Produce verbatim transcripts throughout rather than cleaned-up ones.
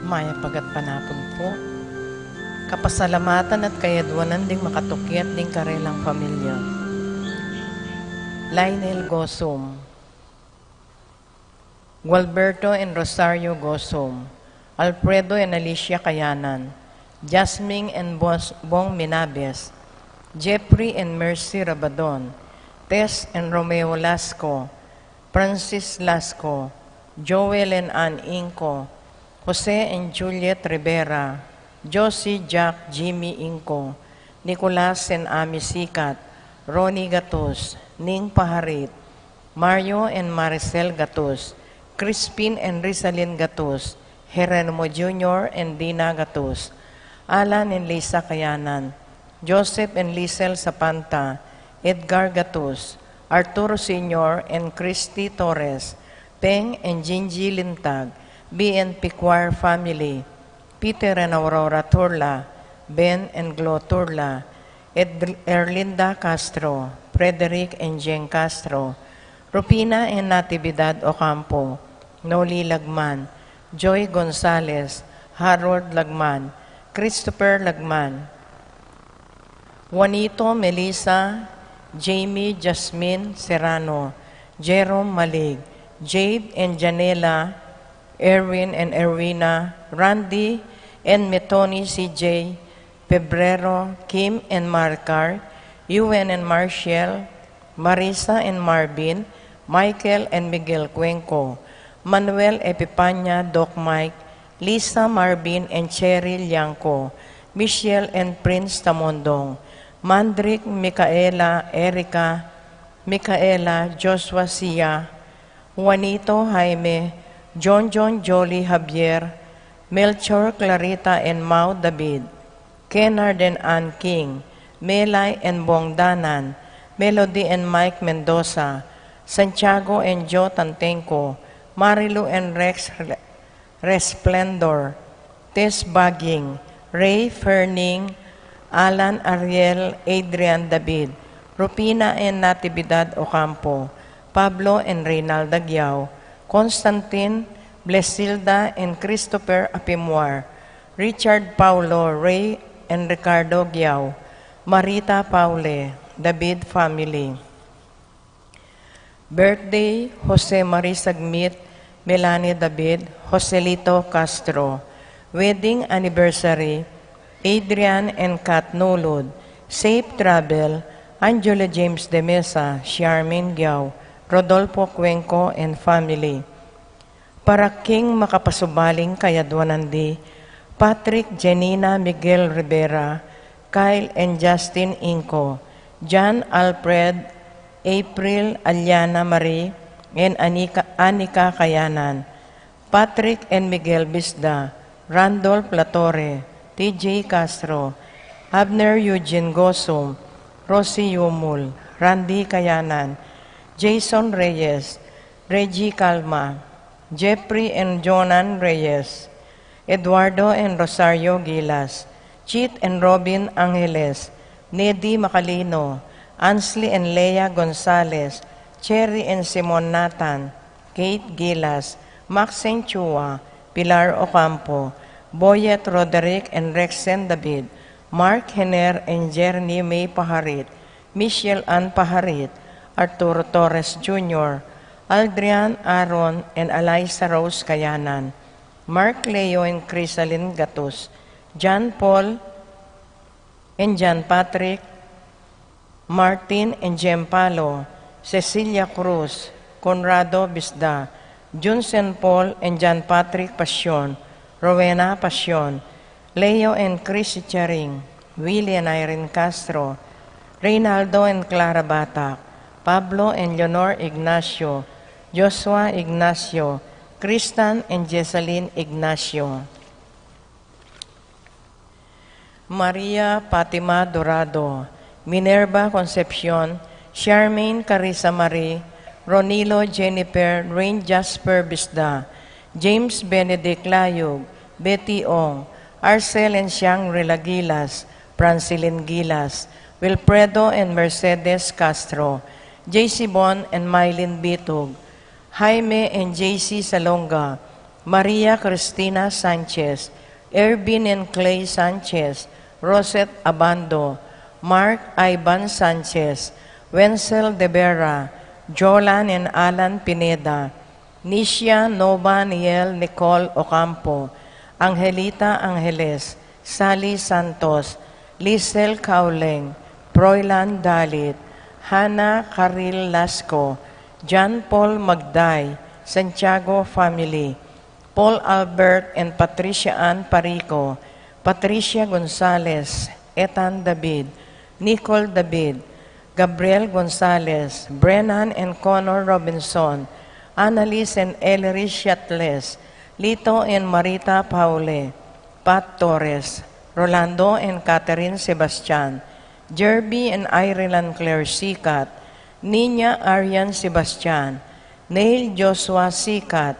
Mayap a gatpanapun pu. Kapasalamatan at kayadwanan ding makatukyat ding karelang pamilya. Lionel Gosum, Gualberto and Rosario Gosum, Alfredo and Alicia Kayanan, Jasmine and Bos-, Bong Minabes, Jeffrey and Mercy Rabadon, Tess and Romeo Lasco, Francis Lasco, Joel and Ann Inco, Jose and Juliet Rivera, Josie, Jack, Jimmy Inco, Nicolas and Ami Sikat, Ronnie Gatus, Ning Paharit, Mario and Maricel Gatus, Crispin and Rizalin Gatus, Jeronimo Junior and Dina Gatus, Alan and Lisa Kayanan, Joseph and Lisel Sapanta, Edgar Gatus, Arturo Senior and Christy Torres, Peng and Jinji Lintag, B and P Choir family, Peter and Aurora Turla, Ben and Glo Turla, Ed-, Erlinda Castro, Frederick and Jen Castro, Rufina and Natividad Ocampo, Noli Lagman, Joy Gonzalez, Harold Lagman, Christopher Lagman, Juanito, Melissa, Jamie, Jasmine Serrano, Jerome Malig, Jade and Janela, Erwin and Erwina, Randy and Metoni, C J, Pebrero, Kim and Marcar, Ewan and Marshall, Marisa and Marvin, Michael and Miguel Cuenco, Manuel Epipania, Doc Mike, Lisa, Marvin and Cherry Liangco, Michelle and Prince Tamondong, Mandrick, Micaela, Erica, Micaela, Joshua, Sia, Juanito, Jaime, John John, Jolly, Javier, Melchor, Clarita and Mau David, Kennard and Ann King, Melay and Bong Danan, Melody and Mike Mendoza, Santiago and Joe Tantenco, Marilu and Rex Resplendor, Tess Baging, Ray, Ferning, Alan, Ariel, Adrian, David, Rufina and Natividad Ocampo, Pablo and Reynalda Giao, Constantine, Blesilda and Christopher Apimuar, Richard Paulo, Ray and Ricardo Giao, Marita Paule, David family. Birthday, Jose Marie Sagmit, Melanie David, Joselito Castro. Wedding anniversary, Adrian and Kat Nulud. Safe travel, Angelo James de Mesa, Charmaine Giao, Rodolfo Cuenco and family. Para king makapasubaling kayadwanan di, Patrick, Janina, Miguel Rivera, Kyle and Justin Inco, John Alfred, April, Aliana Marie, and Anika, Anika Kayanan, Patrick and Miguel Bisda, Randolph Latorre, T J Castro, Abner Eugene Gosum, Rosie Yumul, Randy Kayanan, Jason Reyes, Reggie Calma, Jeffrey and Jonan Reyes, Eduardo and Rosario Gilas, Chit and Robin Angeles, Nedi Macalino, Ansley and Lea Gonzalez, Cherry and Simon Nathan, Kate Gilas, Maxine Chua, Pilar Ocampo, Boyet Roderick and Rexen David, Mark Hener and Jerny May Paharit, Michelle Ann Paharit, Arturo Torres Junior, Aldrian Aaron and Eliza Rose Kayanan, Mark Leo and Crisalin Gatus, John Paul and John Patrick, Martin and Jem Palo, Cecilia Cruz, Conrado Bisda, Junsen Paul and John Patrick Pasion, Rowena Pasion, Leo and Chrissy Charing, Willie and Irene Castro, Reynaldo and Clara Batak, Pablo and Leonor Ignacio, Joshua Ignacio, Kristan and Jessalyn Ignacio. Maria Fatima Dorado, Minerva Concepcion, Charmaine Carissa Marie, Ronilo Jennifer Rain Jasper Bisda, James Benedict Layug, Betty Ong, Arcel and Shangri-La Gilas, Francilin Gilas, Wilfredo and Mercedes Castro, J C Bon and Mylene Bitug, Jaime and J C Salonga, Maria Cristina Sanchez, Ervin and Clay Sanchez, Rosette Abando, Mark Ivan Sanchez, Wenzel De Vera, Jolan and Alan Pineda, Nisha Nova Niel Nicole Ocampo, Angelita Angeles, Sally Santos, Lisel Kauleng, Proylan Dalit, Hannah Caril Lasco, John Paul Magday, Santiago family, Paul Albert and Patricia Ann Parico, Patricia Gonzalez, Ethan David, Nicole David, Gabriel Gonzalez, Brennan and Connor Robinson, Annalise and Ellery Shatles, Lito and Marita Paule, Pat Torres, Rolando and Catherine Sebastian, Jerby and Ireland Claire Sikat, Nina Arian Sebastian, Neil Joshua Sikat,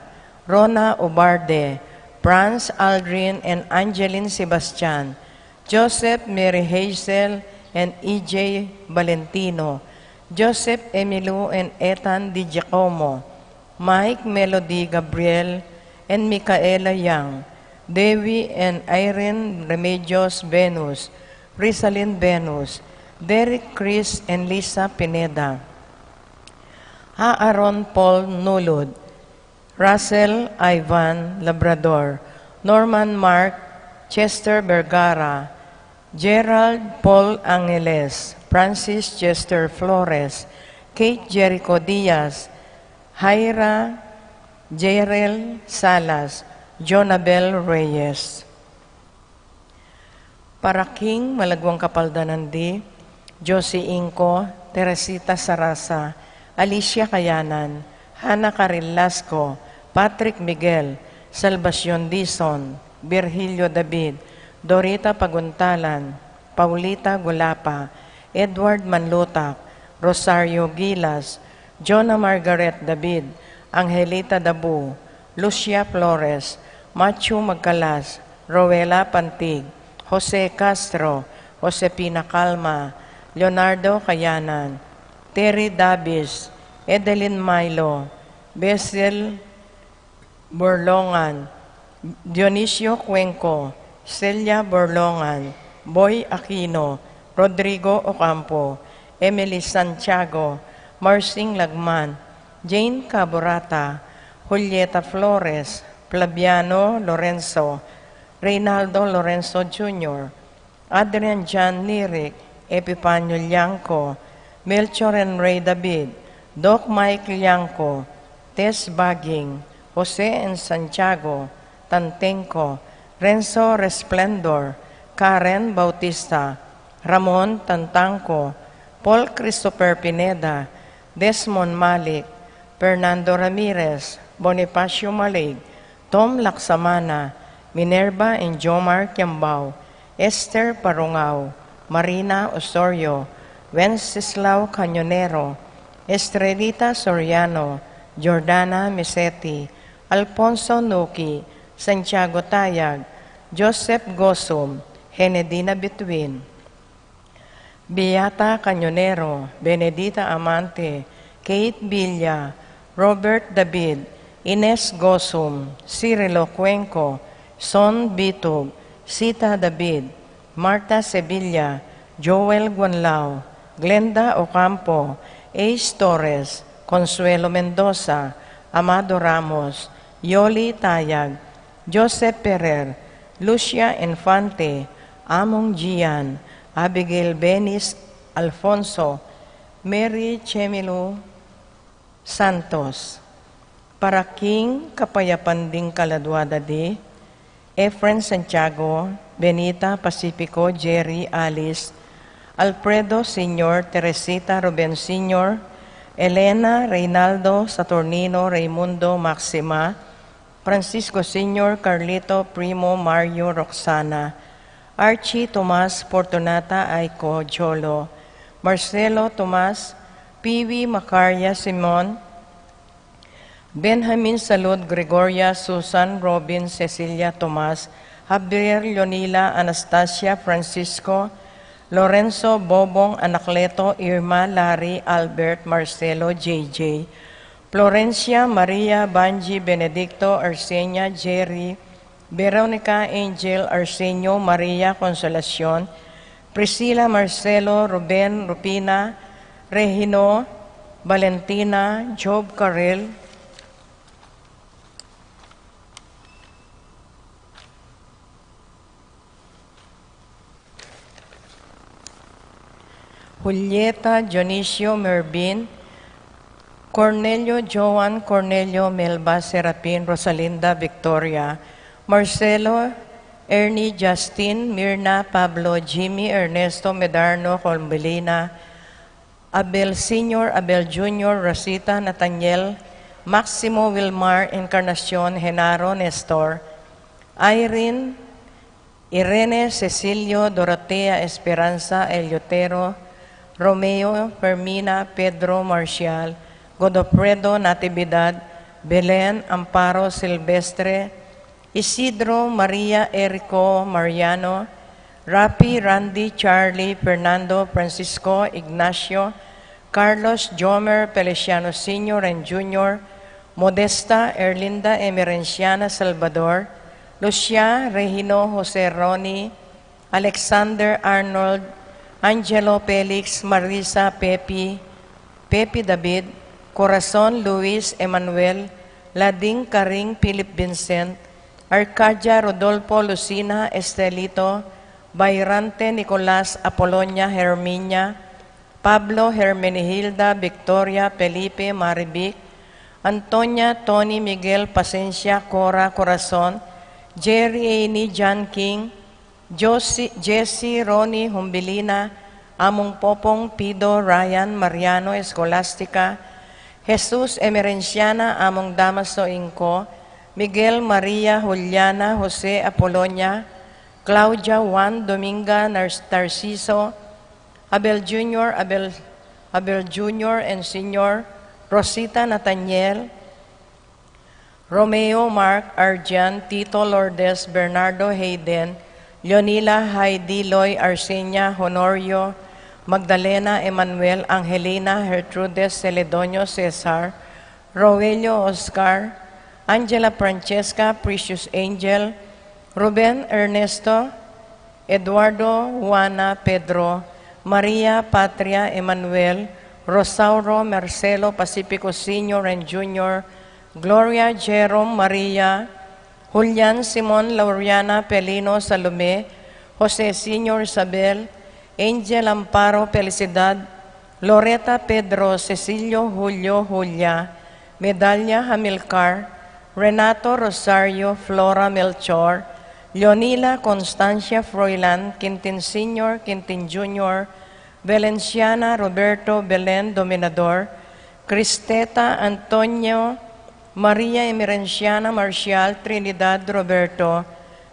Rona Ubarde, Franz Aldrin and Angeline Sebastian, Joseph Mary Hazel and E J Valentino, Joseph Emilio and Ethan Di Giacomo, Mike Melody Gabriel and Micaela Young, Dewi and Irene Remedios Venus, Rizalin Venus, Derek Chris and Lisa Pineda, Aaron Paul Nulud, Russell Ivan Labrador, Norman Mark, Chester Vergara, Gerald Paul Angeles, Francis Chester Flores, Kate Jericho Diaz, Jaira Jerel Salas, Jonabel Reyes. Para king malaguang kapaldanan di, Josie Inco, Teresita Sarasa, Alicia Kayanan, Hana Caril Lasco, Patrick Miguel, Salvacion Dizon, Virgilio David, Dorita Paguntalan, Paulita Gulapa, Edward Manlutak, Rosario Gilas, Jona Margaret David, Angelita Dabu, Lucia Flores, Machu Magkalas, Rowela Pantig, Jose Castro, Josepina Calma, Leonardo Kayanan, Terry Davis, Edelin Milo, Basil Borlongan, Dionisio Cuenco, Celia Borlongan, Boy Aquino, Rodrigo Ocampo, Emily Santiago, Marsing Lagman, Jane Caburata, Julieta Flores, Flaviano Lorenzo, Reynaldo Lorenzo Junior, Adrian John Nirik, Epifanio Liangco, Melchor and Ray David, Doc Mike Liangco, Tess Baging, Jose and Santiago, Tantengco, Renzo Resplendor, Karen Bautista, Ramon Tantangco, Paul Christopher Pineda, Desmond Malik, Fernando Ramirez, Bonifacio Malig, Tom Laksamana, Minerva and Jomar Kiambao, Esther Parungao, Marina Osorio, Wenceslao Cañonero, Estrelita Soriano, Jordana Misetti, Alfonso Nuki, Santiago Tayag, Joseph Gosum, Henedina Bituin, Beata Cañonero, Benedita Amante, Kate Villa, Robert David, Ines Gosum, Cirilo Cuenco, Son Bitug, Sita David, Marta Sevilla, Joel Guanlao, Glenda Ocampo, Ace Torres, Consuelo Mendoza, Amado Ramos, Yoli Tayag, Joseph Ferrer, Lucia Infante, Among Gian, Abigail Benis Alfonso, Mary Chemilu Santos. Para king kapayapan ding kaladua da di, Efren Santiago, Benita Pacifico, Jerry Alice, Alfredo Senior, Teresita Ruben Senior, Elena, Reynaldo, Saturnino, Raymundo, Maxima, Francisco Senior, Carlito, Primo, Mario, Roxana, Archie, Tomas, Fortunata, Aiko, Jolo, Marcelo, Tomas, Piwi, Macaria, Simon, Benjamin, Salud, Gregoria, Susan, Robin, Cecilia, Tomas, Javier, Leonila, Anastasia, Francisco, Lorenzo, Bobong, Anacleto, Irma, Larry, Albert, Marcelo, J J, Florencia Maria, Banji Benedicto, Arsenia Jerry, Veronica Angel, Arsenio Maria, Consolacion, Priscila Marcelo, Ruben, Rupina, Regino, Valentina, Job Carril, Julieta, Dionisio, Mervin, Cornelio, Joan, Cornelio, Melba, Serapin, Rosalinda, Victoria, Marcelo, Ernie, Justin, Mirna, Pablo, Jimmy, Ernesto, Medarno, Colmelina, Abel Senior, Abel Junior, Rosita, Nathaniel, Maximo, Wilmar, Encarnacion, Genaro, Nestor, Irene, Irene, Cecilio, Dorotea, Esperanza, Eliotero, Romeo, Fermina, Pedro, Marcial, Godofredo, Natividad, Belen, Amparo, Silvestre, Isidro, Maria, Erico, Mariano, Rapi, Randy, Charlie, Fernando, Francisco, Ignacio, Carlos, Jomer, Feliciano Senior and Junior, Modesta, Erlinda, Emerenciana, Salvador, Lucia, Regino, Jose, Ronnie, Alexander, Arnold, Angelo, Felix, Marisa, Pepi, Pepi, David, Corazon, Luis, Emmanuel, Lading, Karing, Philip, Vincent, Arcadia, Rodolfo, Lucina, Estelito, Bayrante, Nicolas, Apolonia, Herminia, Pablo, Hermenegilda, Victoria, Felipe, Marivic, Antonia, Tony, Miguel, Pasencia, Cora, Corazon, Jerry, Amy, John King, Josie, Jessie, Ronnie, Humbilina, Among Popong, Pido, Ryan, Mariano, Escolastica, Jesus, Emerenciana, Among Damaso, Inco, Miguel, Maria, Juliana, Jose, Apolonia, Claudia, Juan, Dominga, Nar-, Tarciso, Abel Junior, Abel, Abel Junior and Senior, Rosita, Nathaniel, Romeo, Mark, Arjan, Tito, Lourdes, Bernardo, Hayden, Leonila, Heidi, Loy, Arsenia, Honorio, Magdalena, Emmanuel, Angelina, Gertrudes, Celedonio, Cesar, Rogelio, Oscar, Angela, Francesca, Precious, Angel, Ruben, Ernesto, Eduardo, Juana, Pedro, Maria, Patria, Emmanuel, Rosauro, Marcelo, Pacifico Senior and Junior, Gloria, Jerome, Maria, Julian, Simon, Lauriana, Pelino, Salome, Jose Senior, Isabel, Angel, Amparo, Felicidad, Loreta, Pedro, Cecilio, Julio, Julia, Medalia, Hamilcar, Renato, Rosario, Flora, Melchor, Leonila, Constancia, Froilan, Quintin Senior, Quintin Junior, Valenciana, Roberto, Belen, Dominador, Cristeta, Antonio, Maria, Emerenciana, Marcial, Trinidad, Roberto,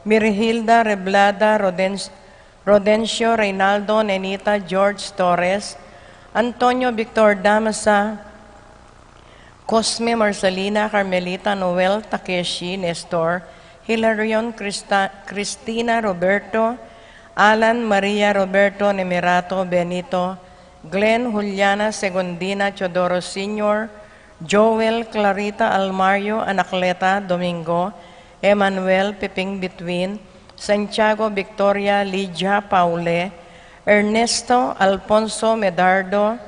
Mirhilda, Reblada, Rodencio, Rodencio, Reynaldo, Nenita, George, Torres, Antonio, Victor, Damasa, Cosme, Marcelina, Carmelita, Noel, Takeshi, Nestor, Hilarion, Christa-, Cristina, Roberto, Alan, Maria, Roberto, Nemerato, Benito, Glenn, Juliana, Segundina, Teodoro Senior, Joel, Clarita, Almario, Anacleta, Domingo, Emmanuel, Peping, Between, Santiago, Victoria, Lydia, Paule, Ernesto, Alfonso, Medardo,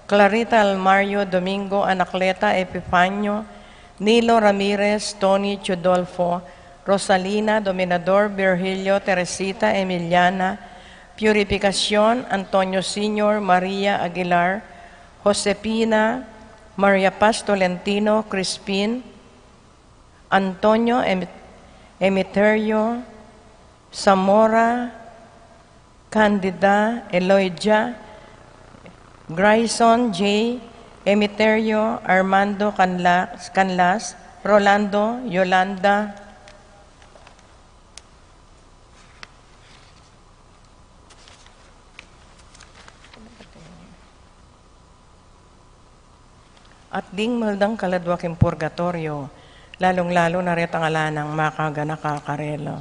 Clarita, Almario, Domingo, Anacleta, Epifanio, Nilo, Ramirez, Tony, Teodolfo, Rosalina, Dominador, Virgilio, Teresita, Emiliana, Purificacion, Antonio Senior, Maria Aguilar, Josefina, Maria Paz, Tolentino, Crispin, Antonio, Em-, Emeterio, Zamora, Candida, Eloidia, Grayson J, Emeterio, Armando, Canla-, Canlas, Rolando, Yolanda, at ding maldang kaladwa king purgatorio, lalung-lalu na retang ala nang makaganaka karela.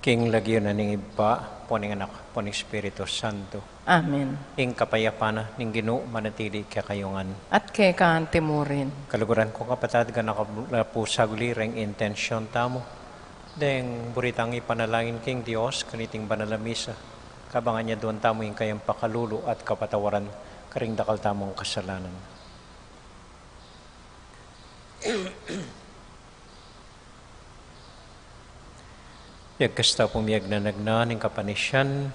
King lagyu na ning Ibpa, ampo ning Anak, ampo ning Espiritu Santo. Amen. Ing kapayapan na ning Ginu manatili kekayu ngan. At keka anti mu rin. Kaluguran kung kapatad, gana ku la pu saguli reng intensyon tamu deng buri tang ipanalangin king Dios kaniting banal a misa. Kabang aduan tamu ing kayang pakalulu at kapatawaran karing dakal tamung kasalanan. Pagkasta pung miyagnanagnan ning kapanisian.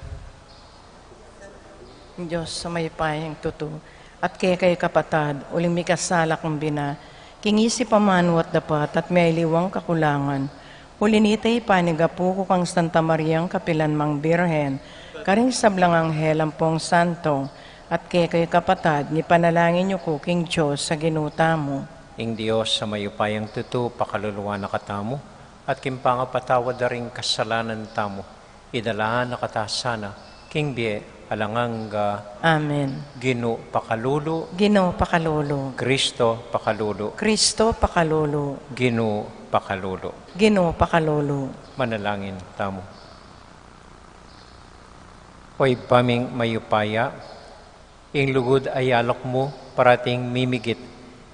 Dios a mayupayang tutu, at kekayu kapatad, uling mikasala kung bina, king isip, amanu at dapat, at miyaliwang kakulangan. Uli nita, ipanyawad ku kang Santa Mariang kapilan mang Birhen, karing sablang anghel ampong santo, at kekayu kapatad, ipanalangin yu ku king Dios a Ginu tamu. Ing Dios a mayupayang tutu, pakaluluan na katamu, at king pangapatawad da ring kasalanan tamu, idala na kata sana king bie alang angga. Amen. Ginu pakalulu. Ginu pakalulu. Kristo pakalulu. Kristo pakalulu. Ginu pakalulu. Ginu pakalulu. Manalangin tamu. O Ibpa ming mayupaya, ing lugud a yalak mu parating mimigit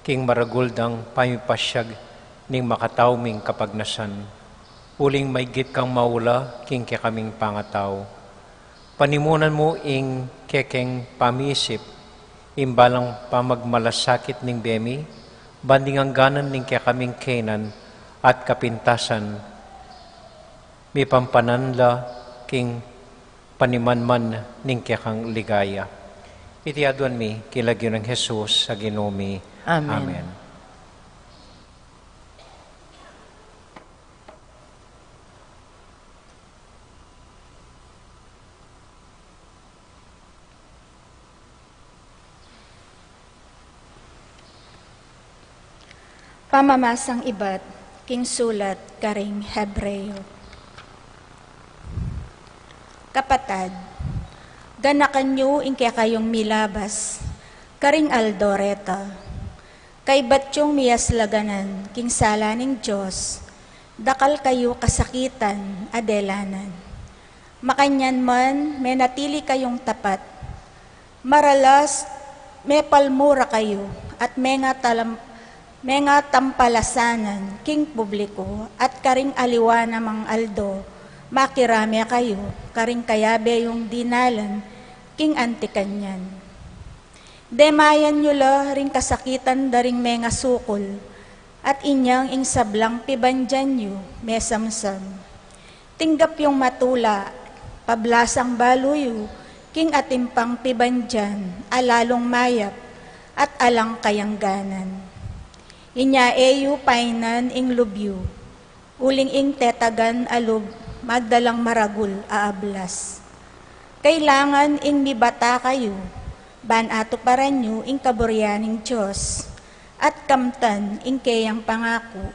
king maragul dang pamipasyag ning makatau ming kapagnasan. Uling maigit kang maula king kekaming pangatau. Panimunan mu ing kekeng pamisip, ing balang pamagmalasakit ning bie mi, ban ding angganan ning kekaming kaynan at kapintasan, mipampanan la king panimanman ning kekang ligaya. Iti aduan mi king lagyu nang Jesus a Ginu mi. Amen. Amen. Pamamasang ibat king sulat karing Hebreo. Kapatad, ganakan yu ing kekayung milabas karing aldo reta. Kaybat yung miyaslaganan king sala ning Dios, dakal kayu kasakitan a delanan. Makanyan man, menatili kayung tapat. Maralas, mepalmura kayu, at mengatalam-, mengatampalasanan king publiku, at karing aliwa namang aldo, makirame kayu karing kayabe yung dinalan king anti kanyan. Demayan yu la ring kasakitan da ring mengasukul, at inyang ing sablang pibandian yu mesamsam. Tinggap yung matula, pablasang balu yu king atin pang pibandian a lalung mayap at alang kayangganan. Inya e yu painan ing lub yu, uling ing tetagan a lub magdalang maragul a ablas. Kailangan ing mibata kayu, ban atuparan yu ing kaburian ning Dios, at kamtan ing keyang pangaku,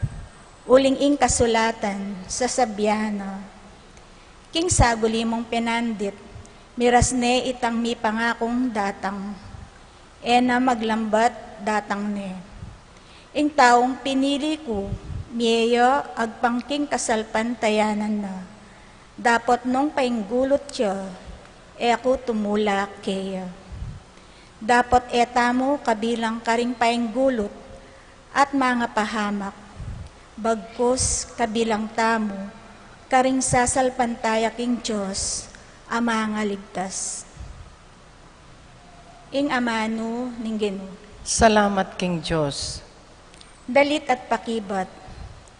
uling ing kasulatan sasabian na, "King saguli mung penandit, miras ne itang mipangakung datang. E na maglambat, datang ne. Ing taung pinili ku, mie ya agpang king kasalpantayanan na. Dapot nung painggulut ya, e ku tumula keya." Dapot e tamu kabilang karing painggulut at mangapahamak, bagkus kabilang tamu karing sasalpantaya king Dios a mangaligtas. Ing amanu ning Ginu. Salamat king Dios. Dalit at pakibat,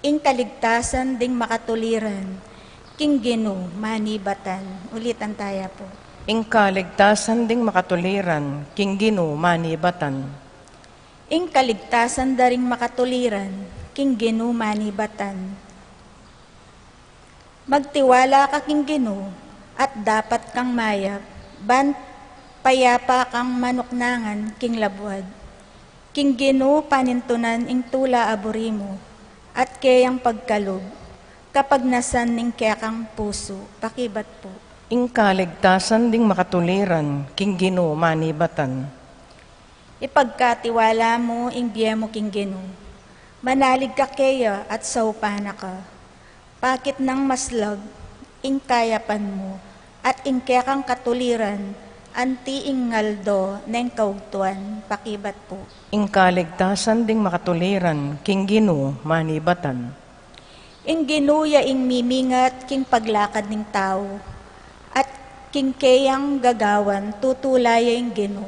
ing kaligtasan ding makatuliran king Ginu manibatan. Ulitan taya pu. Ing kaligtasan ding makatuliran king Ginu manibatan. Ing kaligtasan da ring makatuliran king Ginu manibatan. Magtiwala ka king Ginu, at dapat kang mayap, ban payapa kang manuknangan king labuad. King Ginu panintunan ing tula a buri mu, at keyang pagkalub, kapagnasan ning kekang pusu. Pakibat pu. Ing kaligtasan ding makatuliran king Ginu manibatan. Ipagkatiwala mu ing bie mu king Ginu. Manalig ka keya at saupan na ka. Pakit nang maslag, ing kayapan mu, at ing kekang katuliran, anti ing aldo neng kaugtuan, pakibat pu. Ing kaligtasan ding makatuliran, king Ginu manibatan. Ing Ginu ya ing mimingat king paglakad ning tau, at king keyang gagawan tutula ya ing Ginu.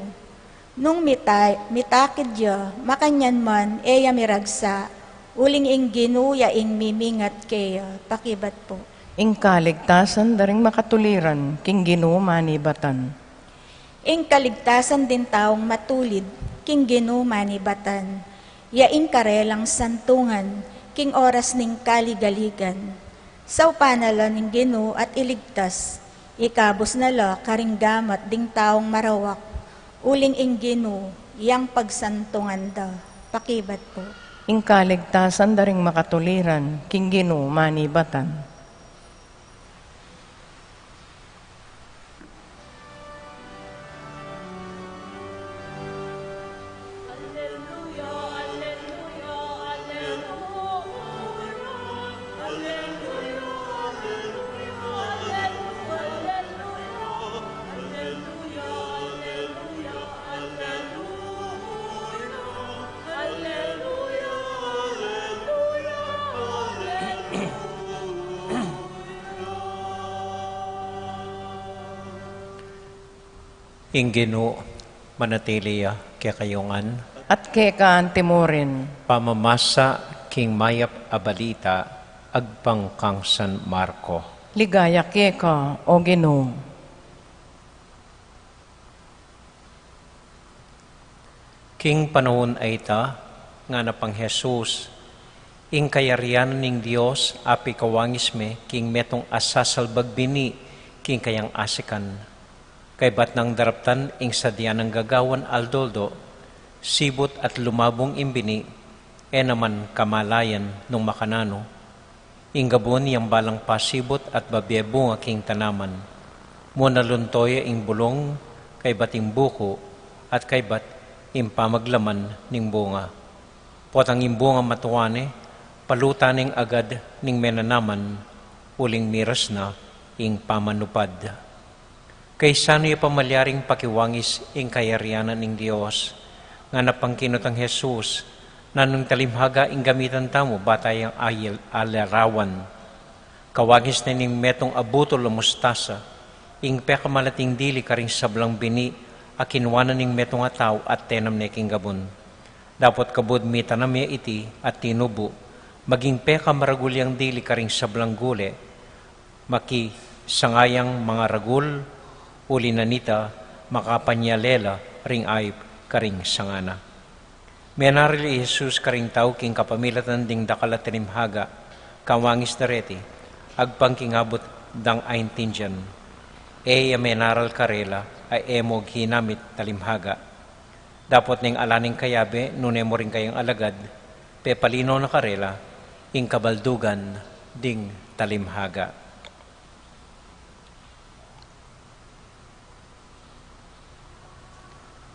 Nung mita-, mitakid ya, makanyan man e ya miragsa, uling ing Ginu ya ing mimingat keya, pakibat pu. Ing kaligtasan da ring makatuliran, king Ginu manibatan. Ing kaligtasan ding taung matulid, king Ginu manibatan, ya ing karelang santungan, king oras ning kaligaligan. Saupan na la ning Ginu at iligtas, ikabus na la karing gamat ding taung marawak, uling ing Ginu yang pagsantungan da, pakibat pu. Ing kaligtasan da ring makatuliran, king Ginu manibatan. Ing Ginu manatili ya kekayu ngan. At keka antimurin. Pamamasa king mayap a balita agpang kang San Marco. Ligaya keka, O Ginu. King panaun a ita, ngana pang Jesus, ing kayarian ning Dios apikawangis me king metung a sasalbag bini king kayang asikan. Kaybat nang daraptan ing sadya nang gagawan aldo-aldo, sibut at lumabung ing bini, e naman kamalayan nung makananu. Ing gabun yang balang pasibut at babie bunga king tanaman. Mu na lunto ya ing bulung kaybat ing buku at kaybat ing pamaglaman ning bunga. Potang ing bunga matua ne, palutan neng agad ning menanaman, uling miras na ing pamanupad. Kaisanu ya pa malyaring pakiwangis ing kayarian ning Dios? Ngana pang kinutang Jesus, nanung talimhaga ing gamitan tamu, bata yang ayil alarawan. Kawangis ne ning metung a butul a mustasa, ing pekamalating dili karing sablang bini a kinuanan ning metung a tau at tenam ne king gabun. Dapot kabud mitanam ya iti at tinubu, maging pekamaragul yang dili karing sablang gule, maki sanga yang mangaragul, uli na nita, makapanyalela ring ayup karing sanga na. Menaril i Jesus karing tau king kapamilatan ding dakal a talimhaga, kawangis da reti, agpang king abut dang aintindian. E ya menaral karela a e mu ginamit talimhaga. Dapot neng ala neng kayabe nune mu ring kayang alagad, pepalino na karela ing kabaldugan ding talimhaga.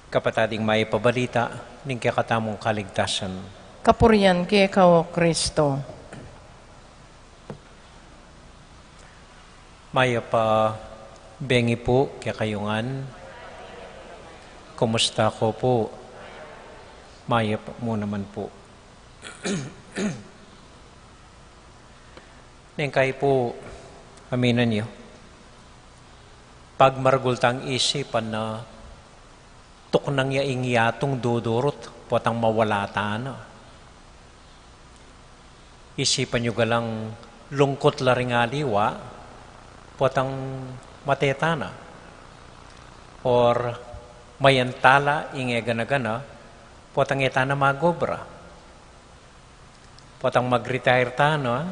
Kapatad, ing mayap a balita ning kekatamung kaligtasan. Kapurian keka, O Kristo. Mayap a bengi pu kekayu ngan. Kumusta ko pu? Mayap mu naman pu. Neng kayi pu, aminan yu, pagmaragul tang isipan na tuknang ya ing yatung dudurut, potang mawala tana. Isipan yu galang lungkut la ring aliwa, potang mate tana. Or mayantala ing e gana-gana, potang e tana magobra. Potang mag-retire tana,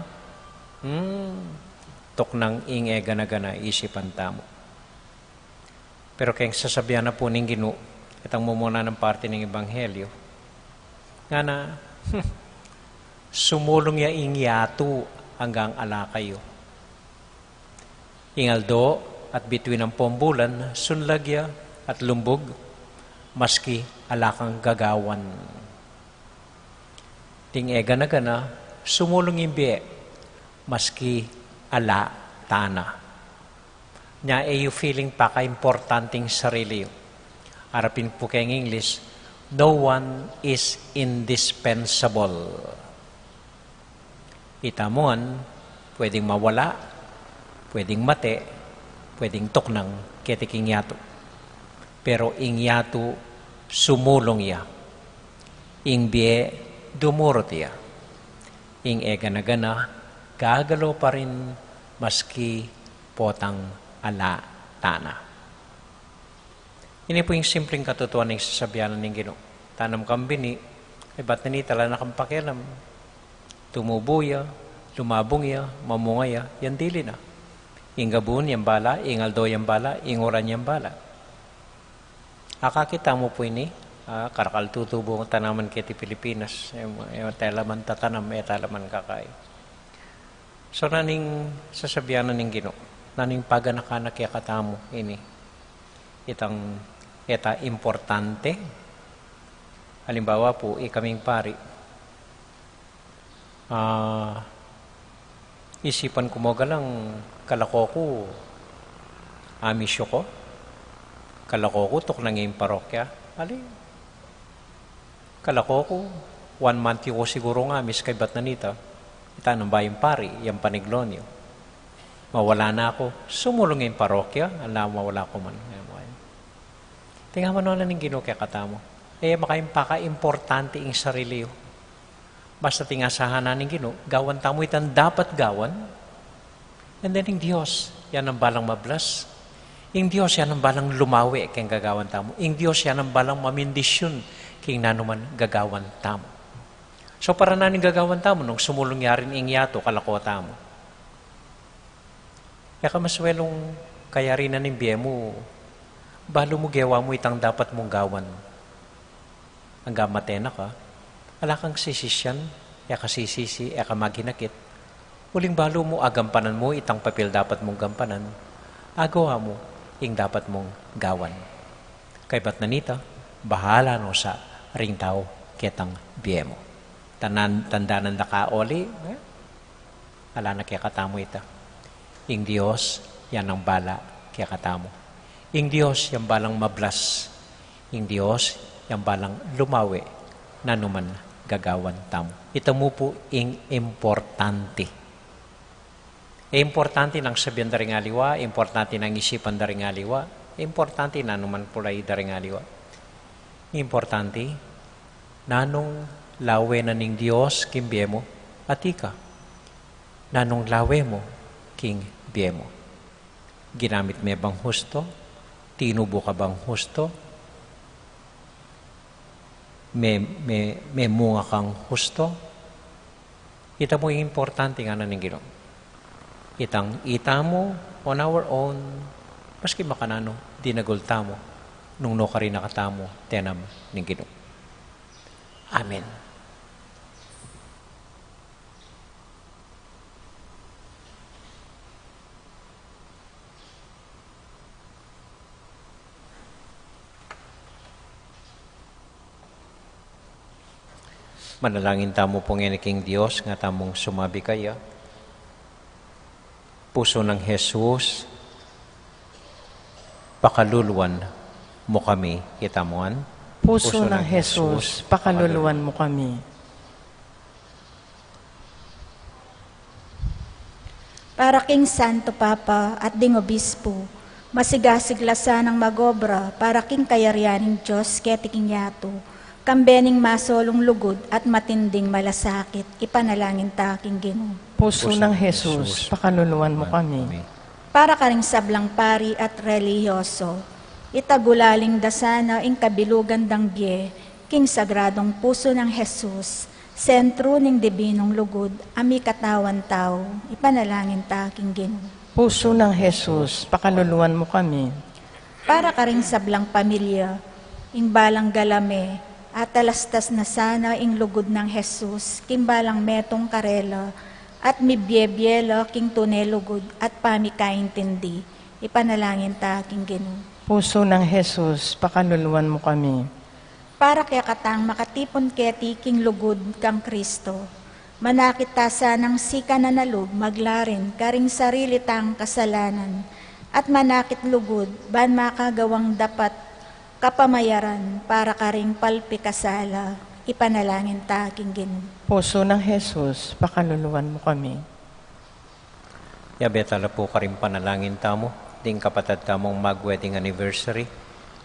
hmm, tuknang ing e gana-gana isipan tamu. Pero keng sasabian na pu ning Ginu, itang mumuna nang parti ning Ebanghelyo, ngana, sumulung ya ing yatu anggang ala kayu. Ing aldo at bituin ampon bulan, sunlag ya at lumbug, maski ala kang gagawan. Ding e gana-gana, sumulung ing bie, maski ala tana. Nya, e yu feeling pakaimportante ing sarili yu. Arapin pu keng English, no one is indispensable. Itamu ngan, pwedeng mawala, pwedeng mate, pwedeng tuknang keti king yatu. Pero ing yatu sumulung ya. Ing bie dumurut ya. Ing e gana-gana gagalo pa rin maski potang ala tana. Ini pu ing simpleng katutuan ning sasabian ning Ginu. Tanam kang bini, e bat na nita ala na kang pakialam. Tumubu ya, lumabung ya, mamunga ya, yan dili na. Ing gabun yang bala, ing aldo yang bala, ing uran yang bala. Akakit tamu pu ini, ah, karakal tutubu ing tanaman keti Pilipinas. E, e, tela man tatanam, e, tela man kakai. So, naning sasabian na ning Ginu, naning paganaka na kekatamu ini. Itang, e ta importante. Halimbawa pu, ikaming pari. Ah, isipan ku mu galang kalako ku, Amish yu ko. Kalako ku, tuknang ing parokya. Ali, kalako ku, one month yu ko sigurung Amish, kaybat na nita, ita nang bayung pari, yang paniglon yu. Mawala na ku, sumulung ing parokya, ala mawala ku man. Tingaman no na ning Ginu kekatamu. E makaimportante ing sarili yu. Basta tingasahan na ning Ginu, gawan tamu itang dapat gawan. And then ing Dios, yan ang balang mablas. Ing Dios, yan ang balang lumawe keng gagawan tamu. Ing Dios, yan ang balang mamindisyun keng nanuman gagawan tamu. So, para naning gagawan tamu, nung sumulung ya rin ing yatu, kalako tamu. E ka maswelung kayarinan ning bie mu, balu mu gewa mu itang dapat mung gawan. Anggang mate na ka, ala kang sisisian, e ka sisisi, e ka maghinakit. Uling balu mu agampanan mu itang papil dapat mung gampanan, agawa mu ing dapat mung gawan. Kaybat na nita, bahala no sa ring tau ketang bie mu. Tanan, tandanan da ka oli, e? Ala na kekatamu ita. Ing Dios, yan ang bala kekatamu. Ing Dios, yang balang mablas. Ing Dios, yang balang lumawe nanuman gagawan tamu. Ita mu pu ing importante. E importante nang sabian da ring aliwa, importante nang isipan da ring aliwa, importante nanuman pulai da ring aliwa. Importante, nanung lawe na ning Dios king bie mu, at ika, nanung lawe mu king bie mu. Ginamit me bang husto? Tinubu ka bang husto? Me, me, memunga kang husto? Ita mu ing importante ngana ning Ginu. Itang ita mu on our own, maski makananu, dinagul tamu, nung nukarin na katamu, tenam ning Ginu. Amen. Manalangin tamu pu ngeni king Dios, nga tamung sumabi kaya. Pusu nang Jesus, pakaluluan mu kami, kita mu ngan. Pusu nang Jesus, pakaluluan mu kami. Para king Santo Papa at ding Obispo, masigasig la sanang mag-obra para king kayarian ning Dios keti king yatu, kambe ning masolung lugud at matinding malasakit, ipanalangin ta king Ginu. Pusu nang Jesus, pakaluluan mu kami. Para karing sablang pari at relihiyoso, itagulaling da sana ing kabilugan dang bie king sagradong pusu nang Jesus, sentru ning dibinung lugud a mikatawan tau, ipanalangin ta king Ginu. Pusu nang Jesus, pakaluluan mu kami. Para karing sablang pamilya, ing balang galame, atalastas na sana ing lugud nang Jesus king balang metung karela, at mibie-bie la king tune lugud at pamikaintindi, ipanalangin ta king Ginu. Pusu nang Jesus, pakaluluan mu kami. Para kekatang makatipun keti king lugud kang Kristo, Manakit ta sanang sikanan a lub maglarin karing sarili tang kasalanan, at manakit lugud ban makagawang dapat kapamayaran para karing palpikasala. Ipanalangin ta king Ginu. Pusu nang Jesus, pakaluluan mu kami. Yabe tala pu karing panalangin tamu ding kapatad tamung mag-wedding anniversary,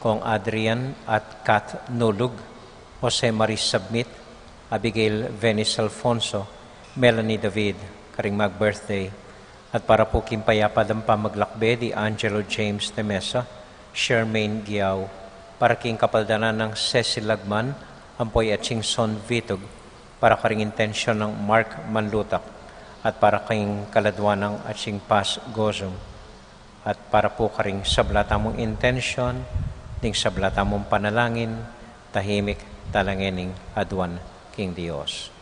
kong Adrian at Kath Nulug, Jose Marie Submit, Abigail Venice Alfonso, Melanie David, karing mag-birthday, at para pu king payapa dang pamaglakbe di Angelo James Temesa, Charmaine Giao, para king kapaldanan nang Cecil Lagman, ampo i Achingson Vitug, para karing intensyon nang Mark Manlutak, at para king kaladwa nang Aching Paz Gozum, at para pu karing sabla tamung intensyon, ding sabla tamung panalangin, tahimik tala ngening aduan king Dios.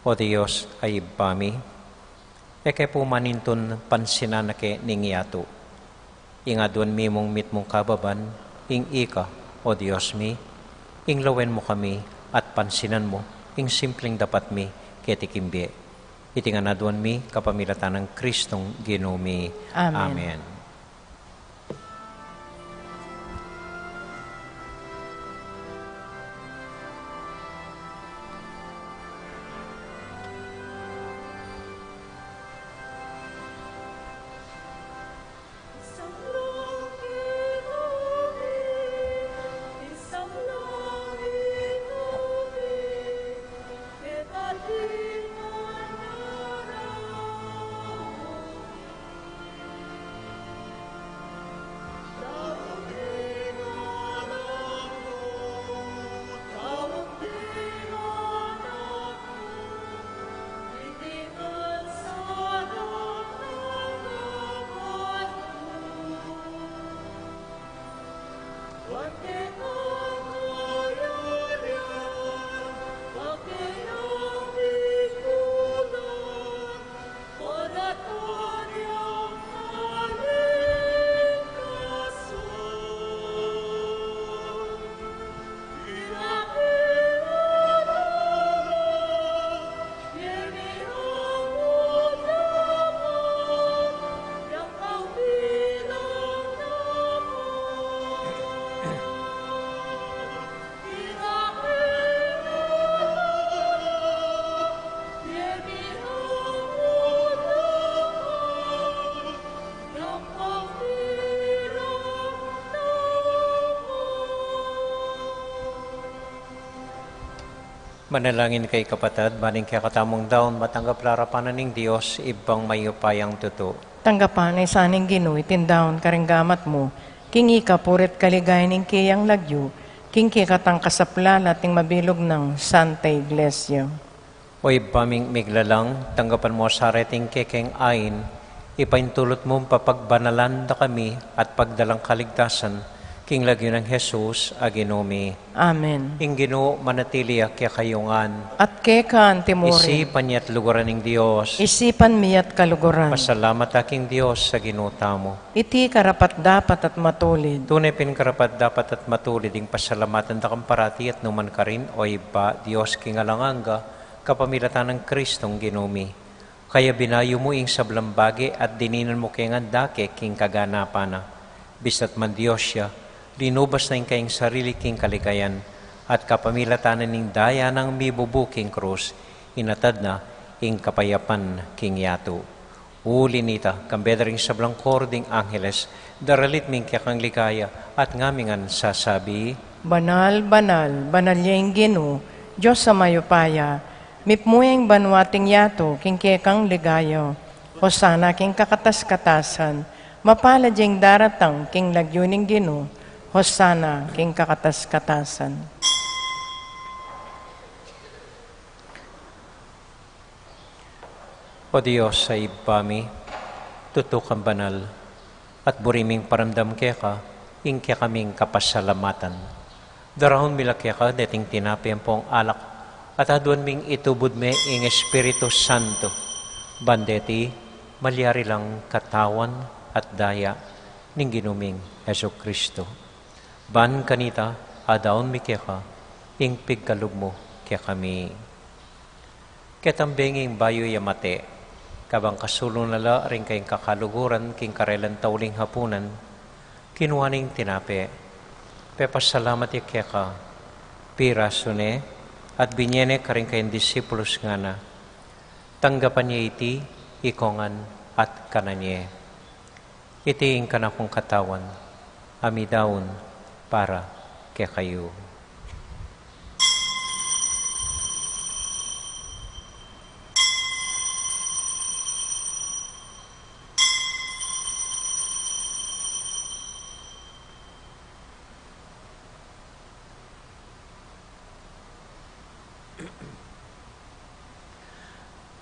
O Dios a Ibpa mi, e ke pu manintun pansinan a ke ning yatu. Ing aduan mi mung mitmung kababan, ing ika, O Dios mi, ing lawen mu kami at pansinan mu ing simpling dapat mi keti king bie. Iti ngan aduan mi kapamilatan nang Kristong Ginu mi. Amen. Amen. Manalangin kayu kapatad, ban ing kekatamung daun matanggap la arapan na ning Dios, Ibpang mayupayang tutu. Tanggapan na sa ning Ginu iting daun karing gamat mu, king ika puri't kaligayan ning keyang lagyu, king kekatang kasaplalan at ning mabilug nang Santa Iglesia. O Ibpa ming miglalang, tanggapan mu sa reting kekeng ain, ipaintulut mung papagbanalan da kami at pagdalang kaligtasan, king lagyu nang Jesus a Ginu mi. Amen. Ing Ginu manatili ya kekayu ngan. At keka mu rin. Isipan ya't luguran ning Dios. Isipan mi ya't kaluguran. Pasalamat ta king Dios a Ginu tamu. Iti karapat-dapat at matulid. Tune pin karapat-dapat at matulid ing pasalamatan da kang parati at nukarin man, O Ibpa, Dios king alang angga, kapamilatan nang Kristong Ginu mi. Kaya binayu mu ing sablang bage at dininan mu ke ngan dake king kaganapan na. Bistat man Dios ya, linubas na ing kayang sarili king kaligayan, at kapamilatan na ning daya nang mibubu king krus, inatad na ing kapayapan king yatu. Uli nita, kambe da ring sablang koro ding angeles, daralit mi ing kekang ligaya, at ngami ngan sasabi: Banal, banal, banal ya ing Ginu, Dios a mayupaya, mipmu ya ing banua at ing yatu king kekang ligaya. Hosana king kakatas-katasan. Mapalad ya ing daratang king lagyu ning Ginu. Hosana king kakatas-katasan. O Dios a Ibpa mi, tutu kang banal, at buri ming paramdam keka ing kekaming kapasalamatan. Daraun mi la keka deting tinape ampong alak, at aduan ming itubud me ing Espiritu Santo, ban deti malyari lang katawan at daya ning Ginu ming Jesucristo. Ban kanita, adaun mi keka ing pigkalub mu kekami. Ketang bengi ing bayu ya mate, kabang kasulung na la ring kayang kakaluguran king karelang tauling hapunan, kinua ne ing tinape, pepasalamat ya keka, pirasu ne, at binye ne karing kayang disipulus, ngana: Tanggapan ye iti, ikongan, at kanan ye. Iti ing kanakung katawan, a midaun para kekayu.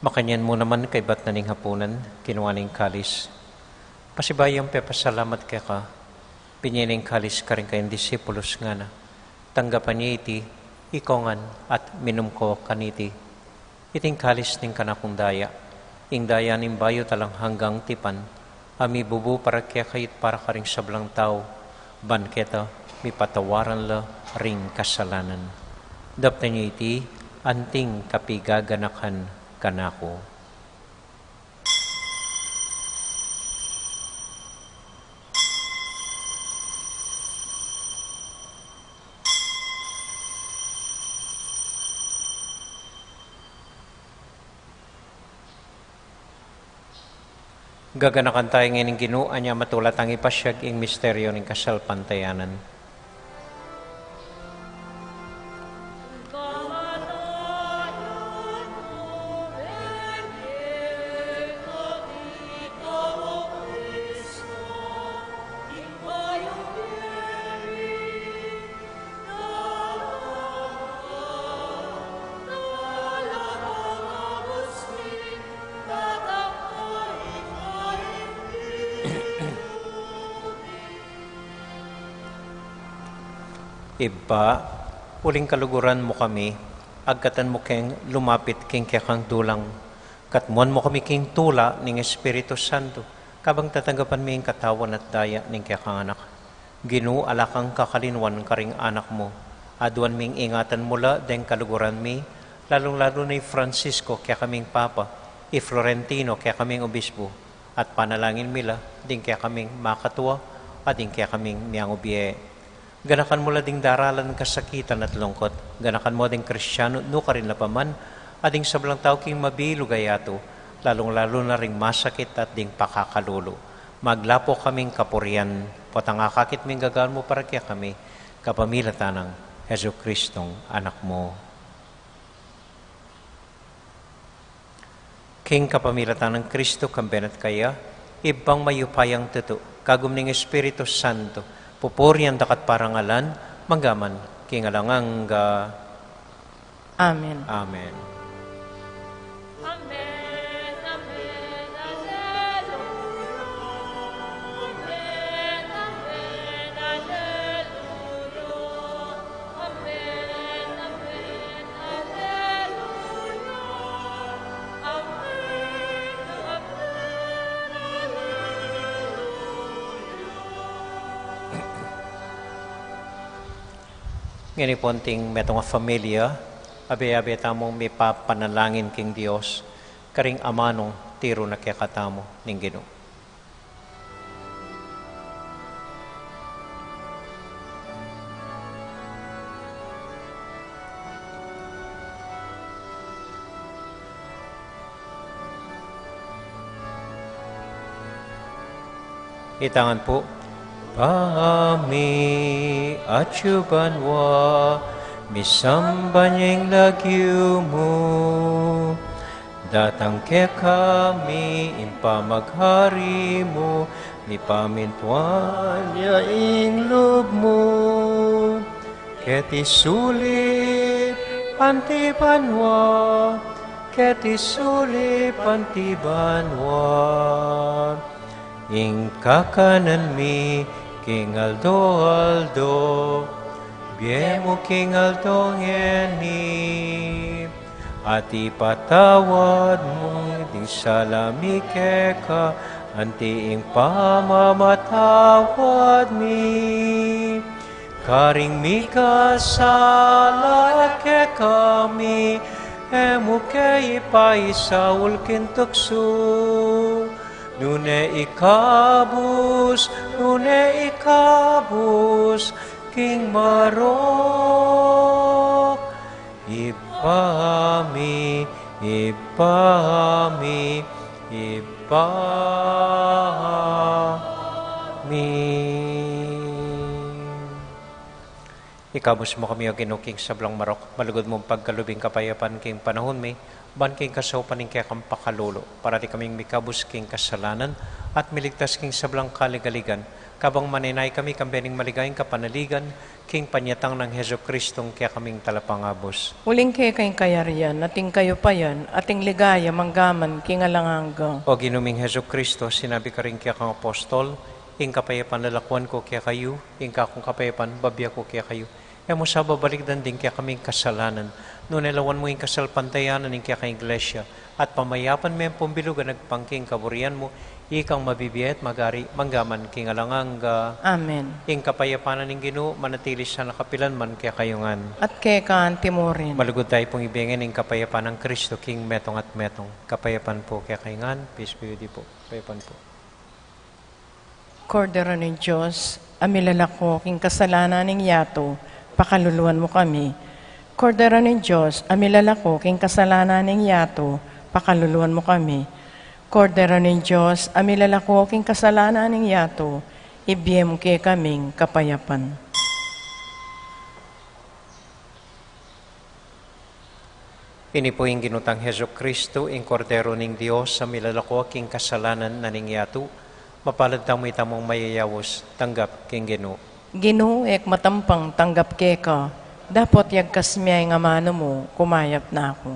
Makanyan mu naman, kaybat na ning hapunan, kinua ne ing kalis. Pasibayu yang pepasalamat keka, binye ne ing kalis karing kayang disipulus, ngana: Tanggapan ye iti, ikongan, at minum ko kaniti. Iti ing kalis ning kanakung daya, ing daya ning bayu at alang anggang tipan, a mibubu para kekayu't para karing sablang tau, ban keta mipatawaran la ring kasalanan. Daptan ye iti anting kapigaganakan kanaku. Gaganakan taya ngeni ing Ginu, anya matula tang ipasiag ing misteryu ning kasalpantayanan. Ibpa, uling kaluguran mu kami, agkatan mu keng lumapit king kekang dulang, katmuan mu kami king tula ning Espiritu Santo, kabang tatanggapan mi ing katawan at daya ning kekang Anak. Ginu, ala kang kakalinuan karing anak mu. Aduan ming ingatan mu la deng kaluguran mi, lalung-lalu na i Francisco, kekaming Papa, i Florentino, kekaming Obispo, at panalangin mi la ding kekaming makatua, at ding kekaming miangubie. Ganakan mu la ding daralan kasakitan at lungkot. Ganakan mu ding Kristiano nukarin la pa man, at ding sablang tau king mabilug a yatu, lalung-lalu na ring masakit at ding pakakalulu. Maglapo kaming kapurian, potang akakit ming gagawan mu para kekami, kapamilatan nang Jesucristong Anak mu. King kapamilatan nang Kristo, kambe na at kaya, Ibpang mayupayang tutu, kagum ning Espiritu Santo, pupurian daka at parangalan, mangga man king alang angga. Amen. Amen. Ngeni pung metung a familia, abe-abe tamung mipapanalangin king Dios, karing amanung tiru na kekatamu ning Ginu. Itangan pu. Ibpa mi, atsu ka banua, misamban ya ing lagyu mu. Datang kekami ing pamaghari mu, mipamintuan ya ing lub mu. Keti sulip anti banua, keti sulip anti banua. Ing kakanan mi king aldo-aldo, ibie mu king aldo ngeni. At ipatawad mu ding sala mi keka, Anti ing pamamatawad mi karing mikasala kekami, e mu ke ipaisaul king tuksu, nune ikabus, nune ikabus king marok. Ibpa mi, Ibpa mi, Ibpa mi. Ikabus mu kami, O Ginu, king sablang marok, malugud mung pagkalub ing kapayapan king panahun mi, ban king kasaupan ning kekang pakalulu, parati kaming mikabus king kasalanan, at miligtas king sablang kaligaligan, kabang manenaya kami kambe ning maligayang kapanaligan, king panyatang nang Jesucristo ing kekaming Talapangabus. Uling keka ing kayarian, at ing kayupayan, at ing ligaya, manggaman king alang angga. O Ginu ming Jesucristo, sinabi karing kekang apostol, ing kapayapan lalakuan ku kekayu, ing kakung kapayapan bibie ku kekayu. E mu sa babalikdan ding kekaming kasalanan, nune lawan mu ing kasalpantayanan ning kekang Iglesia, at pamayapan me ampong bilug agpang king kaburian mu, ikang mabibie at magari, manggaman king alang angga. Amen. Ing kapayapan na ning Ginu, manatili sana kapilan man kekayu ngan. At keka anti mu rin. Malugud tamu pung ibie ngan ing kapayapan nang Kristo king metung at metung. Kapayapan pu kekayu ngan, peace be with you po. Kapayapan pu. Kordero ning Dios, a milalako king kasalanan ning yatu, pakaluluan mu kami. Kordero ning Dios, a milalako king kasalanan ning yatu, pakaluluan mu kami. Kordero ning Dios, a milalako king kasalanan ning yatu, ibie mu kekaming kapayapan. Ini pu ing Ginu tang Jesucristo, ing Kordero ning Dios, a milalako king kasalanan na ning yatu. Mapalad tamu itamung mayayaus, tanggap king Ginu. Ginu, e ku matampang tanggap keka, dapot yagkas mu ya ing amanu mu, kumayap na ku.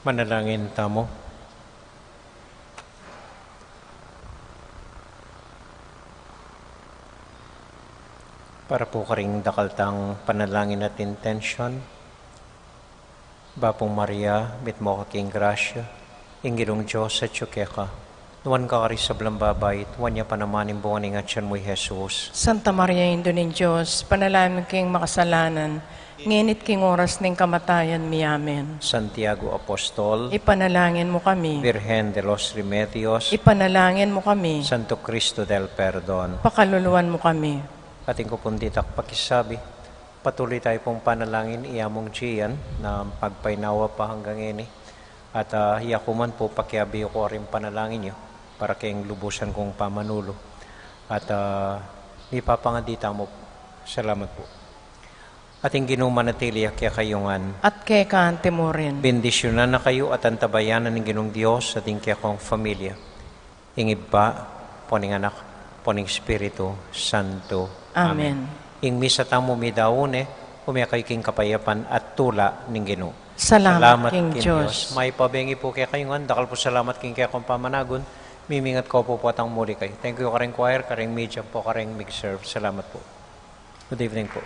Manalangin tamu. Para pu karing dakal tang panalangin at intention. Bapu Maria, mitmu ka king grasya, ing Ginung Dios atyu keka. Nuan ka karing sablang babai, at nuan ya pa naman ing bunga ning atyan mu, i Jesus. Santa Maria, Indu ning Dios, ipanalangin mu kaming makasalanan, ngeni at king oras ning kamatayan mi. Amen. Santiago Apostol, ipanalangin mu kami. Virgen de los Remedios, ipanalangin mu kami. Santo Cristo del Perdon, pakaluluan mu kami. Atin ku pung ditak pakisabi, patuloy tayu pung panalangin, iya mung Gian, na magpainawa pa anggang ngeni. At, ah, iya ku man pu, pakiabe yu karing panalangin yu para king lubusan kung pamanulu. At, ah, mipapangadi tamu. Salamat pu. At ing Ginu manatili ya kekayu ngan. At keka anti mu rin. Bendisyunan na kayu at antabayanan ning Ginung Dios at ing kekong familia. Ing Ibpa, ampo ning Anak, ampo ning Espiritu Santo. Amen. Amen. Ing misa tamu midaun ne, ume kayu king kapayapan at tula ning Ginu. Salamat king Dios. Mayap a bengi pu kekayu ngan, dakal pung salamat king kekong pamanagun, mimingat ku pu potang muli kayu. Thank you karing choir, karing media pu, karing mig-serve. Salamat pu. Good evening pu.